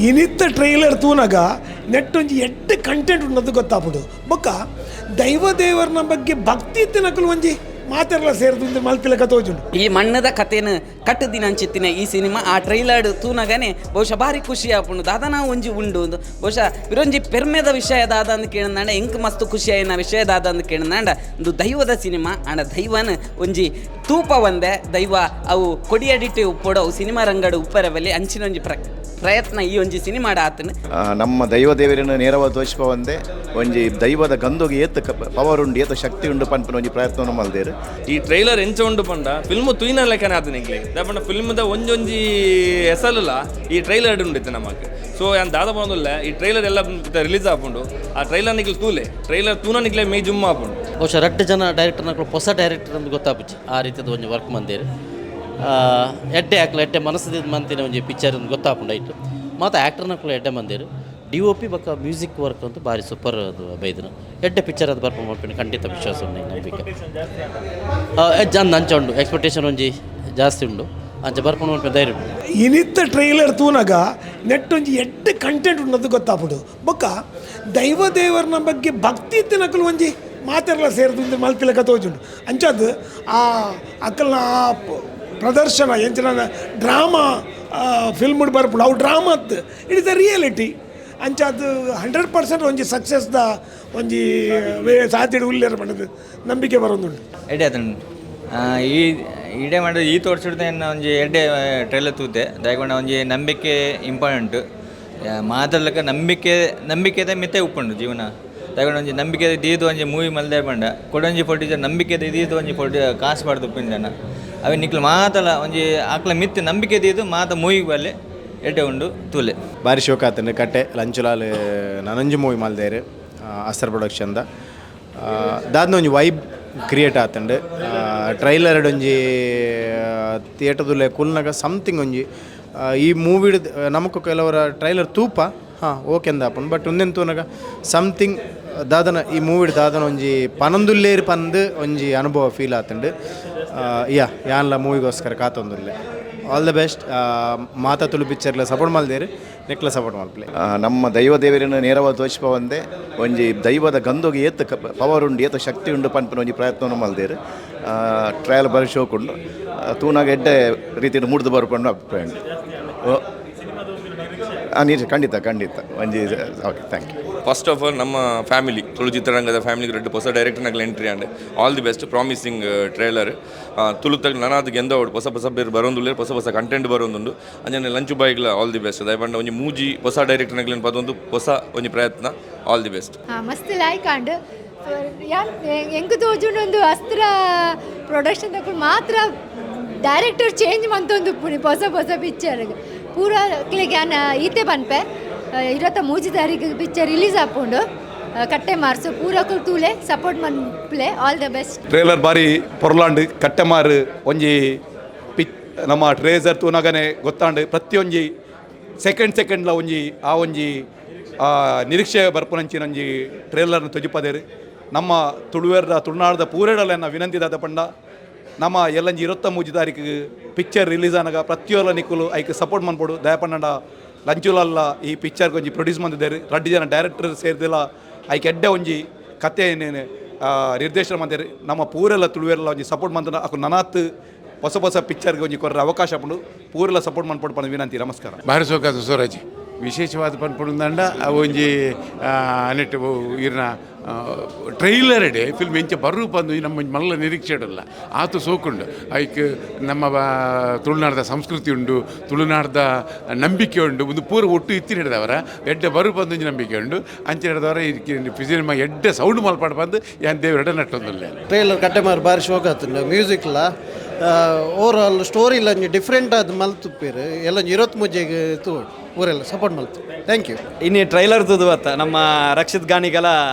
ಇನಿತ್ತ trailer ತೂನಗ ನೆಟ್ಟೊಂಜಿ ಎಡ್ಡೆ content ಉಂಡದ್ದು ಗೊತ್ತಾಪುಂಡು. ಬೊಕ್ಕ ದೈವ ದೇವರನ ಬಗ್ಗೆ ಭಕ್ತಿ ಇತ್ತಿನಕುಲು ಒಂಜಿ ಮಾತೆರ್ಲ ಸೇರ್ದು ಮಲ್ಪಿಲಕ ತೋಜುಂಡು. ಈ ಮಣ್ಣದ ಕಥೆನ ಕಟ್ಟುದಿನ ಅಂಚಿತ್ತಿನ ಈ ಸಿನಿಮಾ ಆ ಟ್ರೈಲರ್ ತೂನಗನೆ ಬಹುಶಃ ಭಾರಿ ಖುಷಿ ಆಪುಂಡು. ದಾದನ ಒಂಜಿ ಉಂಡು ಅಂದ್. ಬಹುಶಃ ವಿರೊಂಜಿ ಪೆರ್ಮೆದ ವಿಷಯ ದಾದ ಅಂದ್ ಕೇಳಿದಾಂಡ, ಎಂಕ್ ಮಸ್ತ್ ಖುಷಿ ಆಯಿನ ವಿಷಯ ದಾದ ಅಂದ್ ಕೇಳಿದಾಂಡ, ಉಂದು ದೈವದ ಸಿನಿಮಾ. ಆಂಡ ದೈವನ ಒಂಜಿ ತೂಪ ಒಂದೆ ದೈವ ಅವು ಕೊಡಿಯಡಿಟ್ಟೆ ಉಪ್ಪೊಡು, ಅವು ಸಿನಿಮಾ ರಂಗಡು ಉಪ್ಪರೆ ಬಲ್ಲಿ. ಅಂಚಿನ ಒಂಜಿ ಪ್ರಯತ್ನ ಈ ಒಂಜಿ ಸಿನಿಮಾಡ ಆತನ. ನಮ್ಮ ದೈವ ದೇವರನ್ನು ನೇರವಾದ ತೋಜಿಪ ಒಂದೇ ಒಂಜಿ ದೈವದ ಗಂಧೊಗೆ ಏತ್ ಪವರ್ ಉಂಡು, ಏತ್ ಶಕ್ತಿ ಉಂಡು ಪನ್ಪಿನ ಒಂಜಿ ಪ್ರಯತ್ನವನ್ನು ಮಲ್ದೇರು. ಈ ಟ್ರೈಲರ್ ಎಂಚ ಉಂಡು ಪಂಡ ಫಿಲ್ಮ್ ತೂಯಿನ ಲೆಕ್ಕನೆ ಆತನ ಎಂಕ್ಲೆ. ದಾಯೆ ಫಿಲ್ಮ್ದ ಒಂಜೊಂಜಿ ಎಸಲುಲ ಈ ಟ್ರೈಲರ್ ಉಂಡಿತ್ತು ನಮಕ್. ಸೊ ಯಾನ್ ದಾದ ಪನೊಂದುಲ್ಲೆ, ಈ ಟ್ರೈಲರ್ ಎಲ್ಲ ರಿಲೀಸ್ ಆಪುಂಡು. ಆ ಟ್ರೈಲರ್ ನಿಕ್ಲೆ ತೂಲೆ, ಟ್ರೈಲರ್ ತೂನ ನಿಕ್ಲೆ ಮೇ ಜುಮ್ ಆಪುಂಡು. ಬಹುಶಃ ರಡ್ಡು ಜನ ಡೈರೆಕ್ಟರ್ನಕುಲು ಹೊಸ ಡೈರೆಕ್ಟರ್ ಅಂದ್ ಗೊತ್ತಾಪುಜಿ, ಆ ರೀತಿದ ಒಂಜಿ ವರ್ಕ್ ಮಂದೇರು. ಎಡ್ಡೆ ಆಕ್ಲ ಎಡ್ಡೆ ಮನಸ್ಸು ಮಂತಿನ ಒಂಜಿ ಪಿಕ್ಚರ್ ಒಂದು ಗೊತ್ತಾಪುಂಡು ಐಟು. ಮಾತ ಆ್ಯಕ್ಟರ್ನಕುಲು ಎಡ್ಡೆ ಮಂದೇರು. ಡಿಒಪಿ ಬೊಕ್ಕ ಮ್ಯೂಸಿಕ್ ವರ್ಕ್ ಅಂತೂ ಭಾರಿ ಸೂಪರ್. ಅದು ಬೈದನ ಎಡ್ಡೆ ಪಿಕ್ಚರ್ ಅದು ಬರ್ಪು ಮಲ್ಪಿನ ಖಂಡಿತ ವಿಶ್ವಾಸ ಉಂಡು, ನಂಬಿಕೆ ಜನ ಅಂಚ ಉಂಡು. ಎಕ್ಸ್ಪೆಕ್ಟೇಷನ್ ಒಂಜಿ ಜಾಸ್ತಿ ಉಂಡು, ಅಂಚ ಬರ್ಪುಂಡು ಮಲ್ಪಿನ ಧೈರ್ಯ ಉಂಡು. ಇನಿತ್ತ ಟ್ರೈಲರ್ ತೂನಗ ನೆಟ್ಟೊಂಜಿ ಎಡ್ಡೆ ಕಂಟೆಂಟ್ ಉಂಡದ್ದು ಗೊತ್ತಾಪುಂಡು. ಬೊಕ್ಕ ದೈವ ದೇವರನ ಬಗ್ಗೆ ಭಕ್ತಿ ಇತ್ತಿನಕುಲು ಒಂಜಿ ಮಾತೆರ್ಲ ಸೇರ್ದು ಮಲ್ಪಿಲಕ ತೋಜುಂಡು. ಅಂಚಾದ್ ಆ ಅಕಲ್ನ ಆ ಪ್ರದರ್ಶನ ಎಂಚಿನ ಡ್ರಾಮಾ ಫಿಲ್ಮ್ ಬರ್ಪುಂಡು, ಅವು ಡ್ರಾಮಾ ಅತ್ತು, it is a reality. ಅಂಚಾದ್ 100% ಒಂಜಿ ಸಕ್ಸಸ್ದ ಒಂಜಿ ವೇ ಸಾಧ್ಯತೆ ಉಲ್ಲೇರ ಪಂಡದು ನಂಬಿಕೆ ಬರೋದುಂಡು. ಎಡ್ಡೆ ಆತುಂಡು. ಈ ಇಡೆ ಮಾಡಿದ ಈ ತೋರ್ಸಿಡ್ದು ಒಂಜಿ ಎಡ್ಡೆ ಟ್ರೈಲರ್ ತೂತೆ. ದಾಯೆಗ್ ಒಂಜಿ ನಂಬಿಕೆ ಇಂಪಾರ್ಟೆಂಟ್. ಮಾತೆರ್ಲಕ ನಂಬಿಕೆ, ನಂಬಿಕೆದ ಮಿತ್ತೆ ಉಪ್ಪುಂಡು ಜೀವನ. ದಾಯೆಗ್ ಒಂಜಿ ನಂಬಿಕೆ ದೀದ್ ಒಂಜಿ ಮೂವಿ ಮಲ್ದೆ ಪಂಡ, ಕೊಡೊಂಜಿ ಪ್ರೊಡ್ಯೂಸರ್ ನಂಬಿಕೆ ದೀದ್ ಒಂಜಿ ಫೋಟೋ ಕಾಸು ಪಾಡ್ದು ಉಪ್ಪಿನ ಜನ ಅವೆ. ನಿಕ್ಲು ಮಾತಲ ಒಂಜಿ ಆಕ್ಲ ಮಿತ್ತು ನಂಬಿಕೆ ದೀದ್ ಮಾತ ಮೂವಿಗೆ ಬಲ್ಲೆ, ಎಡ್ಡೆ ಉಂಡು, ತೂಲೆ. ಭಾರಿ ಶೋಕ್ ಆತಂಡು. ಕಟ್ಟೆ ಲಂಚುಲಾಲ್ ನನೊಂಜಿ ಮೂವಿ ಮಲ್ದೇರು ಅಸ್ತರ್ ಪ್ರೊಡಕ್ಷನ್ದ. ದಾದ್ನ ಒಂಜಿ ವೈಬ್ ಕ್ರಿಯೇಟ್ ಆತಂಡು. ಟ್ರೈಲರ್ ಒಂಜಿ ಥಿಯೇಟರ್ದುಲ್ಲೆ ಕುಲ್ನಗ ಸಮಥಿಂಗ್ ಒಂಜಿ ಈ ಮೂವಿಡ್ ನಮಕ್ ಕೆಲವರ ಟ್ರೈಲರ್ ತೂಪ, ಹಾಂ ಓಕೆ ಅಂದಾಪುಂಡು. ಬಟ್ ಉಂದೆನ್ ತೂನಗ ಸಮಥಿಂಗ್ ದಾದನ ಈ ಮೂವಿಡ್ ದಾದನ ಒಂಜಿ ಪನೊಂದುಲ್ಲೇರು ಪಂದ್ ಒಂಜಿ ಅನುಭವ ಫೀಲ್ ಆತಂಡು. ಯಾ, ಯಾನ್ಲ ಮೂವಿಗೋಸ್ಕರ ಕಾತೊಂದುಲ್ಲೆ. All the best. ಮಾತಾ ತುಳು ಪಿಕ್ಚರ್ಲ ಸಪೋರ್ಟ್ ಮಲ್ದೇರು, ನೆಕ್ಲ ಸಪೋರ್ಟ್ ಮಲ್ಪಲೆ. ನಮ್ಮ ದೈವ ದೇವರನ್ನು ನೇರವಾದ ತೋಜಿಪ ಒಂದೇ ಒಂಜಿ ದೈವದ ಗಂಧೊಗೆ ಏತ್ ಪವರ್ ಉಂಡು, ಏತ್ ಶಕ್ತಿ ಉಂಡು ಪನ್ಪಿನ ಒಂಜಿ ಪ್ರಯತ್ನವನ್ನು ಮಲ್ದೇರು. ಟ್ರಯಲ್ ಬಾರಿ ಶೋಕ್ ಉಂಡು. ತೂನಾಗ ಎಡ್ಡೆ ರೀತಿಯಲ್ಲಿ ಮೂಡ್ದು ಬರ್ಪಂಡು ಅಭಿಪ್ರಾಯ ಉಂಡು. ಓ ನೀರು ಖಂಡಿತ ಖಂಡಿತ ಒಂಜಿ. Okay, thank you. First of all ನಮ್ಮ ಫ್ಯಾಮಿಲಿ, ತುಳು ಚಿತ್ರರಂಗದ ಫ್ಯಾಮಿಲಿ ರೆಡ್ ಹೊಸ ಡೈರೆಕ್ಟರ್ನಾಗಲ entry and all the best. Promising trailer. ತುಳುತಾಗ ನನಾದ್ ಗೆಂದವಡು, ಹೊಸ ಹೊಸ ಬೇರೆ ಬರೋಂದುಲ್ಲೇರು, ಹೊಸ ಹೊಸ ಕಂಟೆಂಟ್ ಬರೋಂದುಂಡು. ಅಂಚನೆ ಲಂಚು ಬಾಯ್ಗ್ಲ all the best. ದಯಪಂಡ ಒಂಜಿ ಮೂಜಿ ಹೊಸ ಡೈರೆಕ್ಟರ್ನಾಗ್ಲೇನು ಪದೊಂದು ಹೊಸ ಒಂಜಿ ಪ್ರಯತ್ನ. All the best. ಹಾಂ, ಮಸ್ತ್ ಲಾಯ್ಕ್ ಆಂಡ್. ಯಾನ್ ಎಂಕ್ ತೋಜುಂಡೊಂದು ಅಸ್ತ್ರ ಪ್ರೊಡಕ್ಷನ್ ದಕುಲು ಮಾತ್ರ ಡೈರೆಕ್ಟರ್ ಚೇಂಜ್ ಮಂತೊಂದು ಉಪ್ಪುನಿ ಹೊಸ ಹೊಸ ಪಿಕ್ಚರ್ ಪೂರ. ಅಕ್ಲೆಗ್ ಯಾನ್ ಈತೆ ಪನ್ಪೆ, 23 ತಾರೀಕು ಪಿಕ್ಚರ್ ರಿಲೀಸ್ ಆಪುಂಡು ಕಟ್ಟೆ ಮಾರ್ಸು. ಪೂರಕ್ಕೂ ತೂಲೆ, support ಮನ್ಪ್ಲೆ. All the best. Trailer ಬಾರಿ ಪೊರ್ಲಾಂಡ್. ಕಟ್ಟೆಮಾರು ಒಂಜಿ ಪಿಕ್ ನಮ್ಮ ಟ್ರೇಸರ್ ತೂನಗನೆ ಗೊತ್ತಾಂಡ್. ಪ್ರತಿಯೊಂಜಿ ಸೆಕೆಂಡ್ ಸೆಕೆಂಡ್ಲ ಒಂಜಿ ಆ ಒಂಜಿ ನಿರೀಕ್ಷೆ ಬರ್ಪುನಂಚಿನ ಒಂಜಿ ಟ್ರೇಲರ್ನ ತೊಜಿಪದೇರು. ನಮ್ಮ ತುಳುವೆರ್ದ, ತುಳುನಾಡ್ದ ಪೂರೆಡಲ ವಿನಂತಿ ದಾದ ಪಂಡ, ನಮ್ಮ ಎಲ್ಲಂಜಿ 23 ತಾರೀಕು ಪಿಕ್ಚರ್ ರಿಲೀಸ್ ಆನಗ ಪ್ರತಿಯೊಲ್ಲ ನಿಕ್ಕುಲು ಐಕ್ ಸಪೋರ್ಟ್ ಮನ್ಪೊಡು. ದಯಪಂಡ ಲಂಚುಲಲ್ಲ ಈ ಪಿಕ್ಚರ್ಗೆ ಒಂಜಿ ಪ್ರೊಡ್ಯೂಸ್ ಮಂದಿದ್ದಾರೆ. ರಡ್ಡು ಜನ ಡೈರೆಕ್ಟರ್ ಸೇರ್ದಿಲ್ಲ ಐಕ್ ಎಡ್ಡೆ ಒಂಜಿ ಕತೆ ನಿರ್ದೇಶನ ಮಂದಿರು. ನಮ್ಮ ಪೂರೆಲ್ಲ ತುಳುವೆರೆಲ್ಲ ಒಂಜಿ ಸಪೋರ್ಟ್ ಮಂತನ ಅಕು ನನಾತ್ ಹೊಸ ಹೊಸ ಪಿಕ್ಚರ್ಗೆ ಒಂಜಿ ಕೊರ್ರೆ ಅವಕಾಶ ಪುಂಡು. ಪೂರೆಲ್ಲ ಸಪೋರ್ಟ್ ಮನ್ಪೊಡು ಪಂದ್ ವಿನಂತಿ. ನಮಸ್ಕಾರ. ಭಾರಿ ಸೋಕಾದ ಸೂರಜ್. ವಿಶೇಷವಾದ ಪನ್ಪುಂಡಂಡ ಅವು ಒಂಜಿ ಅನೆಟ್ ಇರ್ನ ಟ್ರೈಲರ್ ಡೆ ಫಿಲ್ಮ್ ಎಂಚ ಬರು ಪಂದು ನಮ್ಮ ಒಂಜಿ ಮಲ್ಲ ನಿರೀಕ್ಷೆ ಇಡಲ್ಲ, ಆತು ಸೋಕುಂಡು. ಐಕ್ ನಮ್ಮ ತುಳುನಾಡ್ದ ಸಂಸ್ಕೃತಿ ಉಂಡು, ತುಳುನಾಡ್ದ ನಂಬಿಕೆ ಉಂಡು. ಒಂದು ಪೂರ ಒಟ್ಟು ಇತ್ತಿನ ಹಿಡ್ದವರ ಎಡ್ಡೆ ಬರು ಪಂದು ಒಂಜಿ ನಂಬಿಕೆ ಉಂಡು. ಅಂಚೆ ಹಿಡ್ದವರ ಸಿನಿಮಾ ಎಡ್ಡೆ ಸೌಂಡ್ ಮಲ್ಪಾಡು ಬಂದು ಯಾನ್ ದೇವರೆಡ ನಟ್ಟೊಂದುಲ್ಲೆ. ಟ್ರೈಲರ್ ಕಟ್ಟೆಮಾರು ಬಾರಿ ಶೋಕ್ ಆತುಂಡು. ಮ್ಯೂಸಿಕ್ಲ, over all story ಇಲ್ಲ ಒಂಜಿ ಡಿಫ್ರೆಂಟ್ ಆದ್ ಮಲ್ತುಪ್ಪೇರು. ಎಲ್ಲ 23ಗೆ ತೂ ಊರೆಲ್ಲ ಸಪೋರ್ಟ್ ಮಲ್ತು. Thank you. ಇನ್ನು ಟ್ರೈಲರ್ ತೂದು ಬತ್ತ ನಮ್ಮ ರಕ್ಷಿತ್ ಗಾಣಿಗಲ,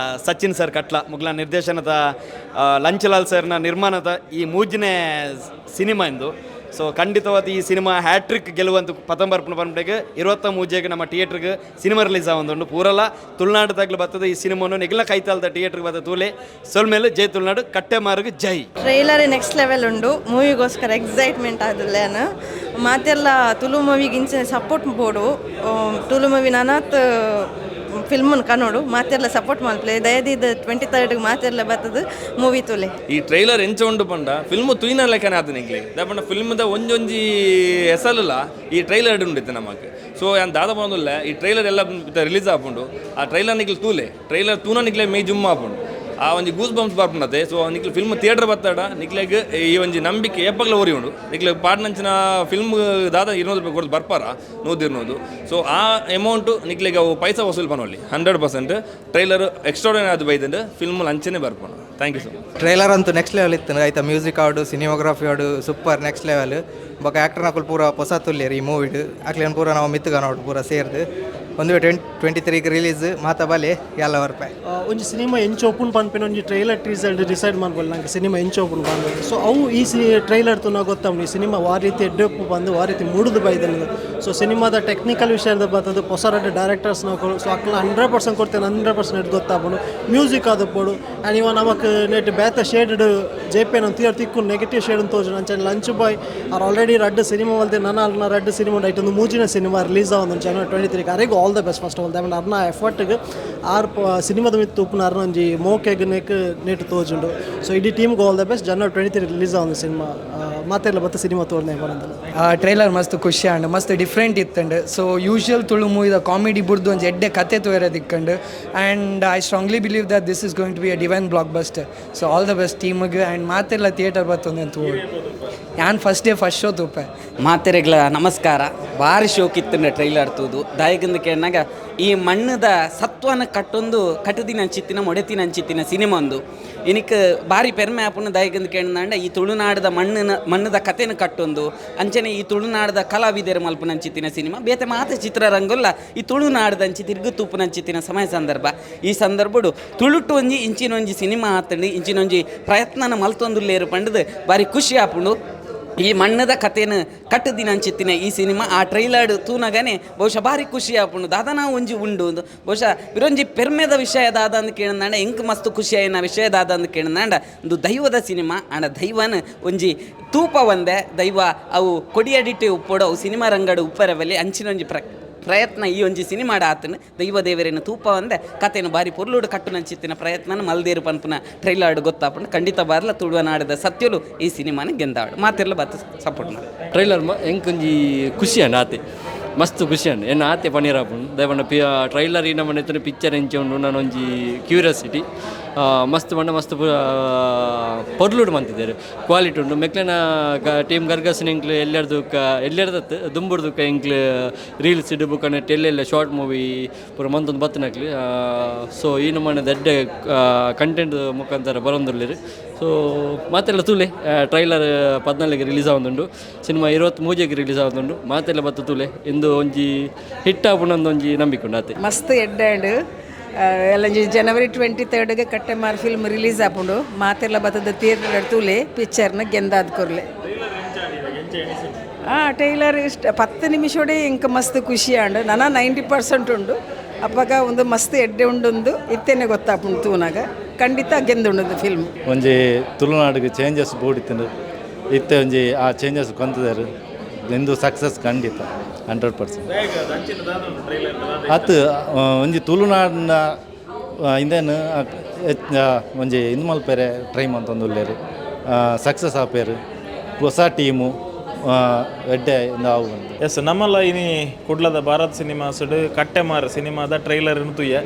ಸಚಿನ್ ಸರ್ ಕಟ್ಲ ಮುಗ್ಲ ನಿರ್ದೇಶನದ, ಲಂಚಲಾಲ್ ಸರ್ನ ನಿರ್ಮಾಣದ ಈ ಮೂಜನೇ ಸಿನಿಮಾ ಇಂದು. ಸೊ ಖಂಡಿತವಾದ ಈ ಸಿನಿಮಾ ಹ್ಯಾಟ್ರಿಕ್ ಗೆಲುವಂತ ಪತಂಬರ್ಪಣ ಪನ್ಪಡೆಗೆ 23ಗೆ ನಮ್ಮ ಥಿಯೇಟ್ರಿಗೆ ಸಿನಿಮಾ ರಿಲೀಸ್ ಆವೊಂದುಂಡು. ಪೂರಲ ತುಳುನಾಡು ತಗ್ಲು ಬರ್ತದೆ ಈ ಸಿನಿಮಾನು ನಿಗಲ ಕೈತಾಲ್ದ ಥಿಯೇಟ್ರಿಗೆ ಬತ್ತ ತೂಲೆ ಸೊಲ್ಮೇಲೆ ಜೈ ತುಳುನಾಡು, ಕಟ್ಟೆಮಾರಿಗೆ ಜೈ. ಟ್ರೈಲರ್ ನೆಕ್ಸ್ಟ್ ಲೆವೆಲ್ ಉಂಡು, ಮೂವಿಗೋಸ್ಕರ ಎಕ್ಸೈಟ್ಮೆಂಟ್ ಆದಿಲ್ಲ. ಮಾತೆಲ್ಲ ತುಳು ಮೂವಿಗೆ ಇಂಚಿನ ಸಪೋರ್ಟ್ ಬೋಡು, ತುಳು ಮೂವಿ ನಾನಾತ್ ಫಿಲ್ಮನ್ ಕನ್ನೋಡು ಮಾತೆಲ್ಲ ಸಪೋರ್ಟ್ ಮಲ್ಪಲೆ ದಯದೀದ 23 ಮಾತೆಲ್ಲ ಬರ್ತದೆ ಮೂವಿ ತುಲೆ. ಈ ಟ್ರೈಲರ್ ಎಂಚ ಉಂಡು ಪಂಡ ಫಿಲ್ಮ್ ತುಯ್ನ ಲೆಕ್ಕನೆ ಆತ ನಿಕ್ಲೆ ದಾಪಂಡ ಫಿಲ್ಮ್ದ ಒಂಜೊಂಜಿ ಎಸಲುಲ ಈ ಟ್ರೈಲರ್ ಉಂಡಿತ್ತು ನಮಕ್. ಸೊ ಯಾನ್ ದಾದ ಪನೊಂದುಲ್ಲೆ, ಈ ಟ್ರೈಲರ್ ಎಲ್ಲ ರಿಲೀಸ್ ಆಪುಂಡು, ಆ ಟ್ರೈಲರ್ ನಿಕ್ಲೆ ತೂಲೆ, ಟ್ರೈಲರ್ ತೂನ ನಿಕ್ಲೆ ಮೇ ಜುಮ್ ಆಪುಂಡು, ಆ ಒಂಜಿ ಗೂಸ್ ಬಂಪ್ಸ್ ಬರ್ಪುಂಡತೆ. ಸೊ ನಿಕ್ಲೆ ಫಿಲ್ಮ್ ಥಿಯೇಟರ್ ಬತ್ತಾಡ ನಿಕ್ಲೆಗ್ ಈ ಒಂಜಿ ನಂಬಿಕೆ ಏಪಗ್ಲ ಒರಿ ಉಂಡು. ನಿಕ್ಲೆ ಪಾಡ್ನಂಚಿನ ಫಿಲ್ಮ್ ದಾದ 200 ರೂಪಾಯಿ ಕೊಡ್ದು ಬರ್ಪಾರ 100-200. ಸೊ ಆ ಅಮೌಂಟು ನಿಕ್ಲೆಗ್ ಅವು ಪೈಸಾ ವಸೂಲ್ ಪನೊಲಿ 100%. ಟ್ರೈಲರ್ ಎಕ್ಸ್ಟ್ರಾರ್ಡಿನರಿ ಆದ್ ಬೈದಂಡು, ಫಿಲ್ಮ್ ಅಂಚನೆ ಬರ್ಪುಂಡು. Thank you so much. Trailer ಅಂತೂ ನೆಕ್ಸ್ಟ್ ಲೆವೆಲ್ ಇತ್ತು ಆಯ್ತಾ, ಮ್ಯೂಸಿಕ್ ಆಡು, ಸಿನಿಮಾಗ್ರಫಿ ಆಡು ಸೂಪರ್ ನೆಕ್ಸ್ಟ್ ಲೆವೆಲ್. ಬೊಕ ಆ್ಯಕ್ಟರ್ನಕುಲು ಪೂರ ಪೊಸ ತುಲ್ಲೇರು ಈ ಮೂವಿಡ್, ಅಕ್ಲೇನು ಪೂರ ನಾವು ಮಿತ್ತುಗಾನೋಡು ಪೂರ ಸೇರ್ದು ಒಂದು 23 ರಿಲೀಸ್ ಮಾತಾ ಬಲೆ ಎಲ್ಲ ವರ್ಪಾಯಿ. ಒಂಜಿ ಸಿನಿಮಾ ಎಂಚ ಓಪನ್ ಪನ್ಪಿನ ಒಂಜಿ ಟ್ರೈಲರ್ ಟೀಸರ್ ಡಿಸೈಡ್ ಮಾಡ್ಬೋದು ನಂಗೆ ಸಿನಿಮಾ ಎಂಚ ಓಪನ್ ಬಂದು. ಸೊ ಅವು ಈ ಸಿ ಟ್ರೈಲರ್ ತುನ ಗೊತ್ತವನು ಈ ಸಿನಿಮಾ ವಾ ರೀತಿ ಎಡ್ಡೆಪ್ಪು ಬಂದು ವಾ ರೀತಿ ಮೂಡುದು ಬೈದನ್ನು. ಸೊ ಸಿನಿಮಾದ ಟೆಕ್ನಿಕಲ್ ವಿಷಯದ ಬರ್ತದೆ, ಹೊಸ ಡೈರೆಕ್ಟರ್ಸ್ ನಾವು ಸೊ ಅಕ್ಲ 100% ಕೊಡ್ತೇನೆ, 100% ಗೊತ್ತಾಪುಂಡು. ಮ್ಯೂಸಿಕ್ ಆದಪ್ಪೋಡು ಆ್ಯಂಡ್ ಇವ ನಮಕ್ ನೆಟ್ ಬೇತ ಶೇಡ್ ಜೆ ಪಿ ಎನ್ ತಿಯರ್ ತಿಕ್ಕು ನೆಗೆಟಿವ್ ಶೇಡ್ ತೋಜು. ಅಂಚನೆ ಲಂಚ್ ಬಾಯ್ ಆರ್ ಆಲ್ರೆಡಿ ರಡ್ಡು ಸಿನಿಮಾ ಮಲ್ತೆ ನನ್ನ ಅಲ್ನ ರಡ್ಡು ಸಿನಿಮಾ ಐಟ್ ಒಂದು ಮೂಜಿನ ಸಿನಿಮಾ ರಿಲೀಸ್ ಆವೊಂದು ಜನವರಿ 23. ಅರೆಗ್ all the best first of all. ದಾಯೆ ಅರ್ನ ಎಫರ್ಟ್ಗೆ ಆರ್ ಸಿನಿಮಾದ ಮಿತ್ತು ಉಪ್ಪುನ ಅರ್ನ ಒಂಜಿ ಮೋಕೆಗ್ ನೆಕ್ ನೆಟ್ ತೋಜುಂಡು. ಸೊ ಇಡೀ ಟೀಮ್ಗೆ ಆಲ್ the best. ಜನವರಿ 23 ರಿಲೀಸ್ ಆವೊಂದು ಸಿನಿಮಾ ಮಾತೆಲ್ಲ ಬತ್ತ ಸಿನಿಮಾ ತೋರ್ನೆ ಬರಂದಲ್ಲ. ಟ್ರೈಲರ್ ಮಸ್ತ್ ಖುಷಿ ಆಂಡ್ ಮಸ್ತ್ ಡಿಫ್ರೆಂಟ್ ಇತ್ತಂಡು. ಸೊ ಯೂಶುವಲ್ ತುಳು ಮೂವಿದ ಕಾಮಿಡಿ ಬುಡ್ದು ಒಂಜಿ ಎಡ್ಡೆ ಕತೆ ತೋಯರೆ ದಿಕ್ಕಂಡು. And I strongly believe that this is going to be a divine blockbuster. So all the best ಟೀಮ್ಗೆ ಆ್ಯಂಡ್ ಮಾತೆಲ್ಲ ಥಿಯೇಟರ್ ಬತ್ತೊಂದು ಅಂತ ಯಾನ್ ಫಸ್ಟ್ ಡೇ ಫಸ್ಟ್ ಶೋ ತೂಪೆ. ಮಾತೆರೆಗ್ಲ ನಮಸ್ಕಾರ. ಭಾರಿ ಶೋಕಿತ್ತಂಡ ಟ್ರೈಲರ್ ತೂದು ದಾಯಗಂದ ಕೇಳಿನಾಗ ಈ ಮಣ್ಣದ ಸತ್ವನ ಕಟ್ಟೊಂದು ಕಟ್ಟದಿನ ಅಂಚಿತ್ತಿನ ಮೊಡೆತಿನ ಅಂಚಿತ್ತಿನ ಸಿನಿಮಾ ಒಂದು ಇನಿಕ್ ಭಾರಿ ಪೆರ್ಮೆ ಆಪುನ. ದಾಯಗಂದ ಕೇಳಿನಾಂಡ ಈ ತುಳುನಾಡದ ಮಣ್ಣಿನ ಮಣ್ಣದ ಕತೆನ ಕಟ್ಟೊಂದು ಅಂಚನೆ ಈ ತುಳುನಾಡದ ಕಲಾವಿದರ ಮಲ್ಪುನ ಅಂಚಿತ್ತಿನ ಸಿನಿಮಾ ಬೇತೆ ಮಾತ ಚಿತ್ರರಂಗುಲ್ಲ ಈ ತುಳುನಾಡದ ಅಂಚಿ ತಿರುಗು ತೂಪುನ ಅಂಚಿತ್ತಿನ ಸಮಯ ಸಂದರ್ಭ. ಈ ಸಂದರ್ಭಡು ತುಳುಟು ಒಂಜಿ ಇಂಚಿನೊಂಜಿ ಸಿನಿಮಾ ಆತಂಡು ಇಂಚಿನೊಂಜಿ ಪ್ರಯತ್ನನ ಮಲ್ತೊಂದುಲ್ಲೇರು ಪಂಡದು ಭಾರಿ ಖುಷಿ ಆಪುಂಡು. ಈ ಮಣ್ಣದ ಕತೆನ ಕಟ್ಟದಿನ ಅಂಚಿತ್ತಿನ ಈ ಸಿನಿಮಾ ಆ ಟ್ರೈಲರ್ ತೂನಗನೆ ಬಹುಶಃ ಭಾರಿ ಖುಷಿ ಆಪುಂಡು. ದಾದನಾ ಒಂಜಿ ಉಂಡು ಒಂದು ಬಹುಶಃ ವಿರೊಂಜಿ ಪೆರ್ಮೆದ ವಿಷಯ ದಾದ ಅಂದ್ ಕೇಳಿದಾಂಡ ಎಂಕ್ ಮಸ್ತ್ ಖುಷಿ ಆಯಿನ ವಿಷಯ ದಾದ ಅಂದ್ ಕೇಳಿದಾಂಡ ಒಂದು ದೈವದ ಸಿನಿಮಾ ಆಂಡ ದೈವನ ಒಂಜಿ ತೂಪ ಒಂದೆ ದೈವ ಅವು ಕೊಡಿಯಡಿಟ್ಟೆ ಉಪ್ಪೋಡು ಅವು ಸಿನಿಮಾ ರಂಗಡು ಉಪ್ಪರವಲ್ಲಿ ಅಂಚಿನೊಂಜಿ ಪ್ರಯತ್ನ ಈ ಒಂಜಿ ಸಿನಿಮಾಡ ಆತನ ದೈವ ದೇವರೇನ ತೂಪ ಒಂದೆ ಕತೆನ ಬಾರಿ ಪೊರ್ಲುಡು ಕಟ್ಟುನಂಚಿತ್ತಿನ ಪ್ರಯತ್ನನ ಮಲ್ದೇರು ಪನ್ಪುನ ಟ್ರೈಲರ್ ಗೊತ್ತಾಪುಂಡು. ಖಂಡಿತ ಬಾರ್ಲ ತುಳುವನಾಡದ ಸತ್ಯಲು ಈ ಸಿನಿಮಾನ ಗೆಂದಾಡು ಮಾತಿರ್ಲ ಬತ್ತ ಸಪೋರ್ಟ್ ಮಾಡಿ. ಟ್ರೈಲರ್ ಎಂಕೊಂಜಿ ಖುಷಿ ಅಂಡ್ ಆತೆ ಮಸ್ತ್ ಖುಷಿ ಅಂಡ್ ಎನ್ನ ಆತೆ ಪನೀರಾಪುಂಡು. ದಯಪಂಡ ಟ್ರೈಲರ್ ಈ ನಮ್ಮನೆ ಪಿಕ್ಚರ್ ಎಂಚ ಉಂಡು ನಾನೊಂಜಿ ಕ್ಯೂರಿಯಾಸಿಟಿ ಮಸ್ತ್ ಪಂಡ ಮಸ್ತ್ ಪೊರ್ಲುಡು ಮಂತಿದ್ದಾರೆ, ಕ್ವಾಲಿಟಿ ಉಂಡು. ಮೆಕ್ಲೆನ ಟೀಮ್ ಗರ್ಗಸ್ನ ಎಂಕ್ಲು ಎಲ್ಲೆರ್ದು ಎಲ್ಲೆರ್ದತ್ತು ದುಂಬುರ್ದುಕ್ಕ ಎಂಕ್ಲು ರೀಲ್ಸ್ ಇಡು ಬುಕ್ಕ ನೆಟ್ ಎಲ್ಲೆಲ್ಲ ಶಾರ್ಟ್ ಮೂವಿ ಪೂರ ಮಂತೊಂದು ಬತ್ತನಕ್ಲು. ಸೊ ಈ ನಮ್ಮನೆ ದಡ್ಡ ಕಂಟೆಂಟ್ ಮುಖಾಂತರ ಬರೊಂದುಲ್ಲೆರ್. ಸೊ ಮಾತೆಲ್ಲ ತೂಲೆ ಟ್ರೈಲರ್ 14ಗೆ ರಿಲೀಸ್ ಆವೊಂದುಂಡು, ಸಿನಿಮಾ 23ಗೆ ರಿಲೀಸ್ ಆವೊಂದುಂಡು. ಮಾತೆಲ್ಲ ಬತ್ತು ತೂಲೆ ಇಂದು ಒಂಜಿ ಹಿಟ್ ಆಪುಂಡು ಒಂಜಿ ನಂಬಿಕೆ ಉಂಡು ಆತೆ. ಮಸ್ತ್ ಎಡ್ಡೆ ಎಲ್ಲಂಜಿ ಜನವರಿ 23ಗೆ ಕಟ್ಟೆಮಾರ್ ಫಿಲ್ಮ್ ರಿಲೀಸ್ ಆಪುಂಡು. ಮಾತೆಲ್ಲ ಬತ್ತದ ಥಿಯೇಟರ್ ತೂಲೆ ಪಿಕ್ಚರ್ನ ಗೆಂದಾದ್ ಕೊರ್ಲೆ. ಟೈಲರ್ ಇಷ್ಟ 10 ನಿಮಿಷೋಡೆ ಇಂಕ ಮಸ್ತ್ ಖುಷಿ ಆಂಡ್ ನನ 90% ಉಂಡು. ಅಪ್ಪಗ ಒಂದು ಮಸ್ತ್ ಎಡ್ಡೆ ಉಂಡೊಂದು ಇತ್ತೇನೆ ಗೊತ್ತಾಪುಂಡು ತೂನಾಗ ಖಂಡಿತ ಗೆಂದುಂಡು ಫಿಲ್ಮ್. ಒಂಜಿ ತುಳುನಾಡಿಗೆ ಚೇಂಜಸ್ ಬೋಡಿತ್ತಂಡು ಇತ್ತೆ ಒಂಜಿ ಆ ಚೇಂಜಸ್ ಕೊಂತದಾರು ಇಂದು ಸಕ್ಸಸ್ ಖಂಡಿತ 100%. ಅತ್ತು ಒಂಜಿ ತುಳುನಾಡಿನ ಇಂದೇನು ಒಂಜಿ ಇಂದು ಮಲ್ಪೆರೆ ಟ್ರೈ ಮಂತೊಂದು ಉಲ್ಲೇರು ಸಕ್ಸಸ್ ಆಪೇರು ಹೊಸ ಟೀಮು ಎಡ್ಡೆ ಇಂದು ಆವು. ಎಸ್ ನಮ್ಮಲ್ಲ ಇನಿ ಕುಡ್ಲದ ಭಾರತ್ ಸಿನಿಮಾಸ್ಡ್ ಕಟ್ಟೆಮಾರ್ ಸಿನಿಮಾದ ಟ್ರೈಲರ್ ತೂಯ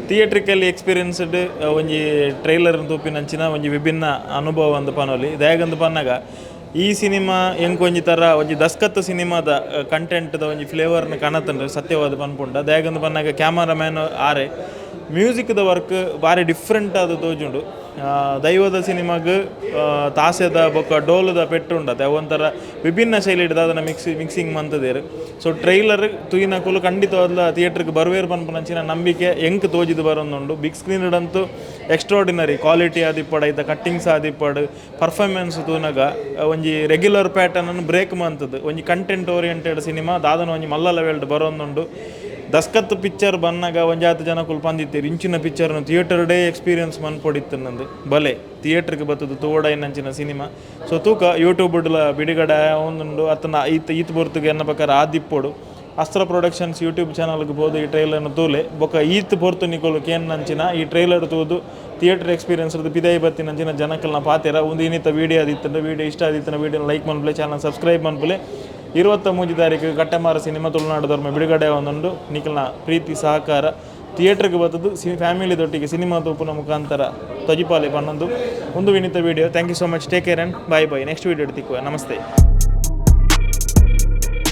ಥಿಯೇಟ್ರಿಕಲಿ ಎಕ್ಸ್ಪೀರಿಯನ್ಸ್ಡ್ ಒಂಜಿ ಟ್ರೈಲರ್ ತೂಪಿನಂಚಿನ ಒಂಜಿ ವಿಭಿನ್ನ ಅನುಭವ ಒಂದು ಪನೊಲಿ. ದಾಯೆಗಂದ್ ಪನ್ನಗ ಈ ಸಿನಿಮಾ ಎಂಕ್ ಒಂಜಿ ತರ ಒಂಜಿ ದಸ್ಕತ್ ಸಿನಿಮಾದ ಕಂಟೆಂಟ್ದ ಒಂಜಿ ಫ್ಲೇವರ್ನ ಕನತಂಡ್ರೆ ಸತ್ಯವಾದ ಪನ್ಪುಂಡ. ದಾಯೆಗಂದ್ ಪನ್ನಗ ಕ್ಯಾಮರಾಮ್ಯಾನ್ ಆರೆ ಮ್ಯೂಸಿಕ್ದ ವರ್ಕ್ ಬಾರಿ ಡಿಫ್ರೆಂಟ್ ಆದ್ ತೋಜುಂಡು. ದೈವದ ಸಿನಿಮಾಗ್ ತಾಸೆದ ಬೊಕ್ಕ ಡೋಲುದ ಪೆಟ್ಟು ಉಂಡತೆ ಒಂಥರ ವಿಭಿನ್ನ ಶೈಲಿ ದಾದನ ಮಿಕ್ಸಿಂಗ್ ಮಂತದೇರು. ಸೊ ಟ್ರೈಲರ್ ತೂಯಿನಕುಲು ಖಂಡಿತವಾದ್ಲ ಥಿಯೇಟರ್ಗೆ ಬರ್ವೇರ್ ಪನ್ಪುನಂಚಿನ ನಂಬಿಕೆ ಎಂಕ್ ತೋಜಿದ್ ಬರೊಂದುಂಡು. ಬಿಗ್ ಸ್ಕ್ರೀನ್ ಅಂತು ಎಕ್ಸ್ಟ್ರಾಡಿನರಿ ಕ್ವಾಲಿಟಿ ಆದಿಪ್ಪಡ್, ಐತ ಕಟ್ಟಿಂಗ್ಸ್ ಆದಿಪ್ಪಡ್, ಪರ್ಫಾರ್ಮೆನ್ಸ್ ತೂನಗ ಒಂಜಿ ರೆಗ್ಯುಲರ್ ಪ್ಯಾಟರ್ನ್ ಬ್ರೇಕ್ ಮಂತದ್ದು ಒಂಜಿ ಕಂಟೆಂಟ್ ಓರಿಯೆಂಟೆಡ್ ಸಿನಿಮಾ ದಾದನ ಒಂಜಿ ಮಲ್ಲ ಲೆವೆಲ್ಡ್ ಬರೊಂದುಂಡು. ದಸ್ಕತ್ ಪಿಕ್ಚರ್ ಬನ್ನಗ ಒಂಜಾತ್ ಜನಕುಲು ಪಂದಿತ್ತೆರ್ ಇಂಚಿನ ಪಿಕ್ಚರ್ನ ಥಿಯೇಟರ್ ಡೇ ಎಕ್ಸ್ಪೀರಿಯನ್ಸ್ ಮನ್ಪೊಡಿತ್ತು ನಂದು ಬಲೆ ಥಿಯೇಟರ್ಗೆ ಬತ್ತದು ತೂವೊಡಾಯಿನಂಚಿನ ಸಿನಿಮಾ. ಸೊ ತೂಕ ಯೂಟ್ಯೂಬ್ಡ್ಲ ಬಿಡುಗಡೆ ಆವೊಂದುಂಡು ಅತ್ತನ ಈತ್ ಈತ್ ಪೊರ್ತುಗು ಎನ್ನ ಪ್ರಕಾರ ಆದಿಪ್ಪೊಡು. ಅಸ್ತ್ರ ಪ್ರೊಡಕ್ಷನ್ಸ್ ಯೂಟ್ಯೂಬ್ ಚಾನಲ್ಗೆ ಪೋದು ಈ ಟ್ರೈಲರ್ನ ತೂಲೆ ಬೊಕ್ಕ ಈತ್ ಪೊರ್ತು ನಿಕುಲು ಕೇನ್ನಂಚಿನ ಈ ಟ್ರೈಲರ್ ತೂದು ಥಿಯೇಟರ್ ಎಕ್ಸ್ಪೀರಿಯನ್ಸ್ ಪಿದಯಿ ಬತ್ತಿನಂಚಿನ ಜನಕಲ್ನ ಪಾತೆರ. ಒಂದು ಇನ್ನಿತ ವೀಡಿಯೋ ಆದಿತ್ತಂಡ ವೀಡಿಯೋ ಇಷ್ಟ ಆದಿತ್ತಿನ ವೀಡಿಯೋ ಲೈಕ್ ಮನ್ಪುಲೆ, ಚಾನಲ್ ಸಬ್ಸ್ಕ್ರೈಬ್ ಮನ್ಪುಲೆ. 23 ತಾರೀಕು ಕಟ್ಟೆಮಾರ ಸಿನಿಮಾ ತುಳುನಾಡು ಧರ್ಮ ಬಿಡುಗಡೆ ಒಂದೊಂದು. ನಿಕಲ್ನ ಪ್ರೀತಿ ಸಹಕಾರ ಥಿಯೇಟರ್ಗೆ ಬತ್ತದು ಫ್ಯಾಮಿಲಿ ದೊಟ್ಟಿಗೆ ಸಿನಿಮಾ ತೂಪುನ ಮುಖಾಂತರ ತಜಿಪಾಲೆ ಪನ್ನೊಂದು ಒಂದು ವಿನಿತ video. Thank you so much, take care and bye bye. Next video ತಿಕ್ಕುವ. Namaste.